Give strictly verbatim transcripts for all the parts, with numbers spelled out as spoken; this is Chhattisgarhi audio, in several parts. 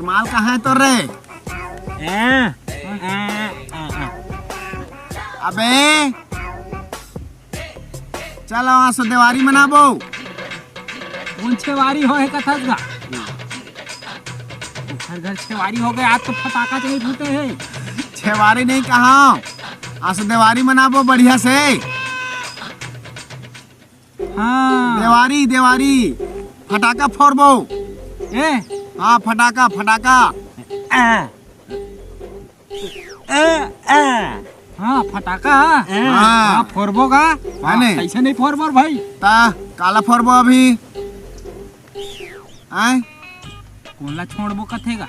माल कहाँ है तोर रे? ए, ए, ए, ए। अबे, चल, वहाँ से देवारी मनाबो। कौन छेवारी हो है कथस गा? घर घर छेवारी हो गए, आज तो फटाका चाहिए फूटे है। छेवारी नहीं कहा, आज से देवारी मनाबो बढ़िया से। हाँ। देवारी, देवारी, फटाका फोड़बो। ए? हाँ, फटाका, फटाका। आ। ए, ए। हाँ, फटाका। हाँ। हाँ, फोड़बो का? माने? कैसे नहीं फोड़बो भाई? ता, काला फोड़बो अभी। आय? कोन ला छोड़बो कथेगा?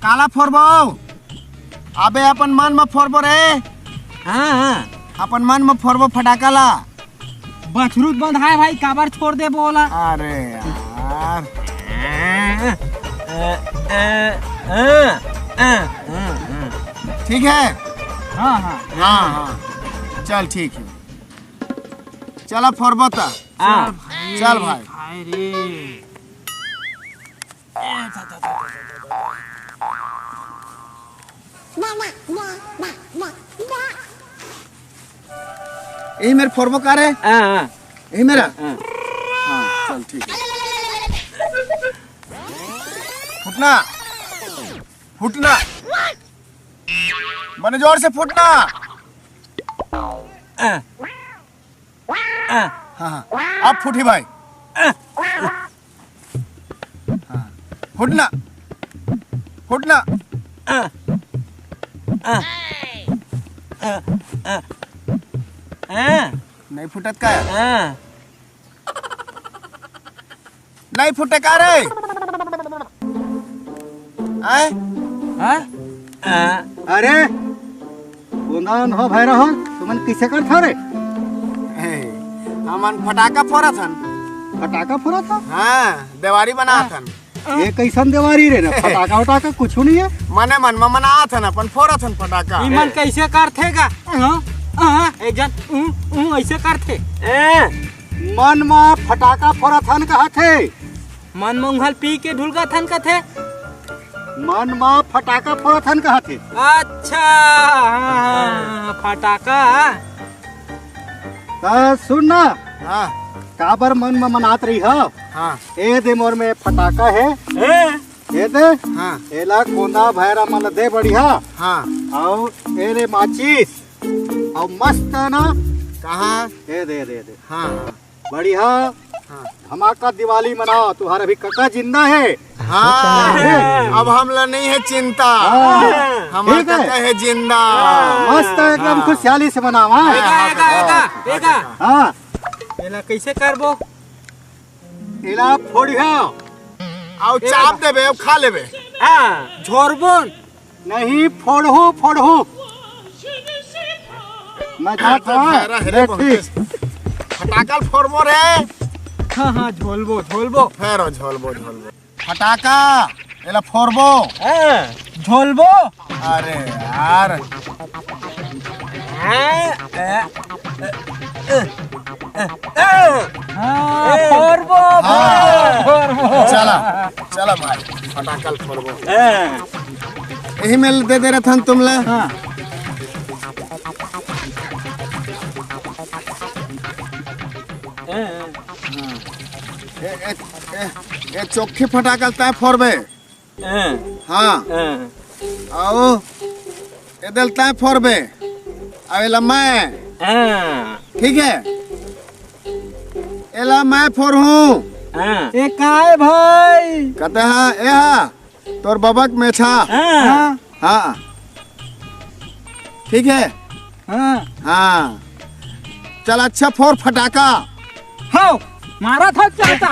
काला फोड़बो? अबे अपन मन म फोड़बो रे। हाँ, हाँ। अपन मन म फोड़बो फटाका ला। बछरूत बंधाए भाई, काबर छोड़ देबो ओला? अरे यार। ठीक है। हाँ, हाँ। हाँ, हाँ। चल ठीक है। चला फोड़बो ता। हाँ। चल भाई। हाय रे। यही मेरे फोड़बो का रे? हाँ, हाँ। यही मेरा? हाँ। हाँ, चल ठीक है। फुटना। फुटना। बने जोर से फुटना। हाँ। हाँ, हाँ। अब फूटी भाई। हाँ। फुटना। फुटना। नहीं फुटत का? नहीं फुटे का रे? आय? हाँ? अरे, कोन हो भैरा हो, तुमन किसे करथो रे? ए, हमन फटाका फोड़त हन। फटाका फोड़त हो? हाँ, देवारी बनात हन। ये कैसन देवारी रे ना? फटाका उटाका कुछ नहीं है। मने मन में मनात हन, अपन फोड़त हन फटाका। ई मन कैसे करथे गा? हाँ, हाँ, एक जन, ऊ, ऊ, ऐसे करथे। ए, मन म फटाका फोड़त हन कहत हे। मन म उंघल पी के ढुलकत हन कथे। मन म फटाका फोड़त हन कहत हे। अच्छा, हाँ, हाँ, हाँ, फटाका। त सुन ना, हाँ। काबर मन म मनात रही हो? हाँ। ए दे मोर में फटाका हे। ए? ए दे। हाँ। एला कोंदा भैरा मन ल दे बढ़िया। हाँ। अउ ए दे माचिस। अउ मस्त ना। कहाँ? ए दे, ए दे, ए दे। हाँ, हाँ। बढ़िया। हाँ। धमाका दिवाली मनाओ, तुम्हारा भी कका जिंदा है। हाँ, अब हमला नहीं है चिंता। हाँ। हमार ठीक है। कका है जिंदा। हाँ, मस्त है, एकदम हाँ। खुशहाली से मनाओ, हाँ। एगा, एगा, एगा, एगा। हाँ। एला कैसे करबो? एला फोड़िया। आओ एला चाप देबे, आओ खा लेबे। हाँ, झोरबो। नहीं, फोड़हू, फोड़हू। मैं जात अरे, हूँ। भैरा, हेरे बैठी। बहुत तेज। फटाका ल फोड़बो रे। हाँ, हाँ, झोलबो, झोलबो। फेरो झोलबो, झोलबो। फटाका, एला फोड़बो। हाँ, झोलबो। अरे यार। हाँ, ए, ए, ए, ए, ए। हाँ, ए। फोड़बो, हाँ। फोड़बो, फोड़बो। चला, चला भाई, फटाका ल फोड़बो। हाँ। यही में दे दे रहा था तुम ला। हाँ। हाँ। ए, ए, ए, ए, चोखे फटाका ल तैं फोड़बे। हाँ। हाँ। हाँ। आओ, एदे ल तैं फोड़बे। अब एला मैं। हाँ। ठीक है? एला मैं फोड़हूँ। हाँ। ए काय भाई? कहते हाँ, ए हा, तोर बबक मेछा। हाँ। हाँ। हाँ। ठीक है? हाँ। हाँ। चल अच्छा फोड़ फटाका। हो, मारा था चाटा।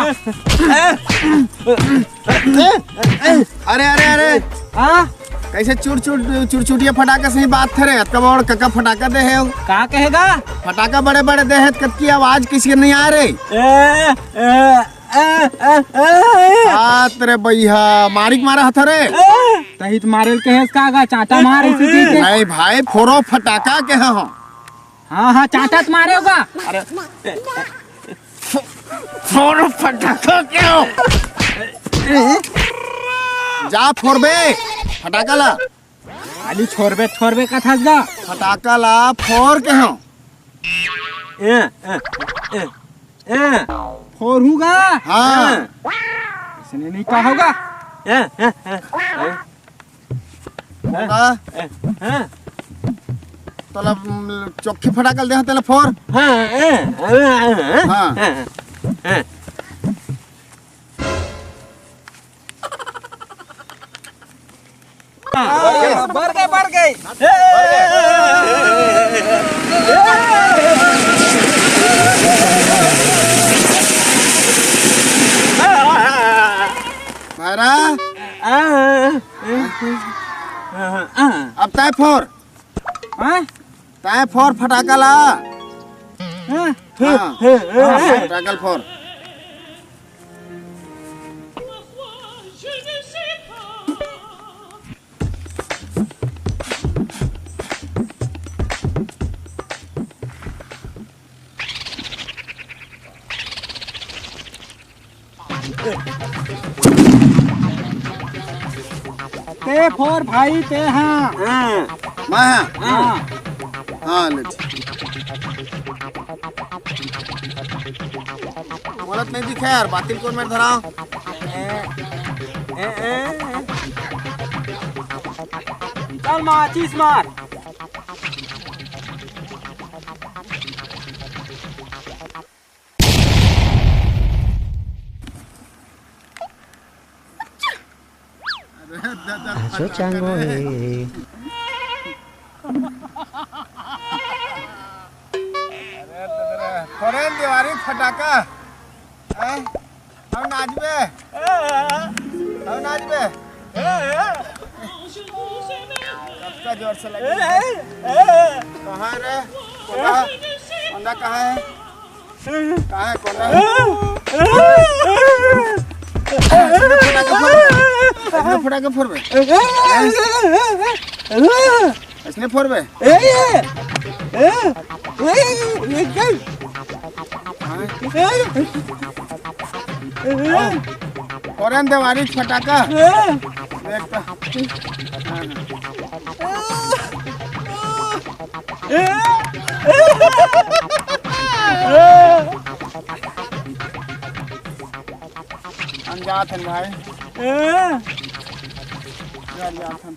अरे, अरे, अरे। हाँ? कैसे चुर चुर, चुरचुटिया फटाका से ही बात थे रे? अतका बड़ कका फटाका दे है। का कहेगा? फटाका बड़े बड़े दे है, कतकी आवाज किसी के नहीं आ रही। ए, ए, ए, ए, ए। आ, तेरे भैया, मारिक मारा हथा रे। तही त मारे ल कहेस का गा, चाटा मार इसी चीज के। नहीं भाई, फोड़ो फटाका के हो। हाँ, हाँ, चाटा त मारे होगा। अरे, फोड़ो फटाका के हो। जा फोरबे फटाका ला। खाली छोरबे छोरबे कथस गा। फटाका ला फोर के हो। ए, ए, ए, ए। फोर हूँ गा। हाँ। ए। इसने नहीं कहा होगा। ए, ए, ए, ए। होगा। ए, ए। तोला, उम, चोखी फटाका दे, तेला फोर। हाँ, ए, ए, ए, ए, हाँ। ए, ए। हाँ, बर गे, बर गे। भाईरा, अब तय फोर। हाँ? तय फोर फटाका ला। हाँ? हाँ, हाँ, फटाका ला फोर। ते फोर भाई, ते हाँ। हाँ। मैं हाँ। हाँ। हाँ, ले ठीक। बोलत नहीं दिखे यार, बातिल कोन मेर धराओ। ए, ए, ए, ए। चल माचिस मार। अरे दादा, आजो फटाका चांगो रे। हे। अरे दादा, फोरेन देवारी फटाका। हैं? हम नाचबे। हम नाचबे। सबका जोर से लगे। कहाँ रे? कोना? कोना कहाँ है? कहाँ है कोना? इसने फटाका फोड़बे। इसने फटाका फोड़बे। इसने फोड़बे। ए, ए, ए, ए, ए, ए, हाँ। ए, ए, ए, फोरेन देवारी फटाका। ए। देख तो। हाँ, हाँ। ए, ए, ए, हम जात हन भाई। ए। चल जात हन।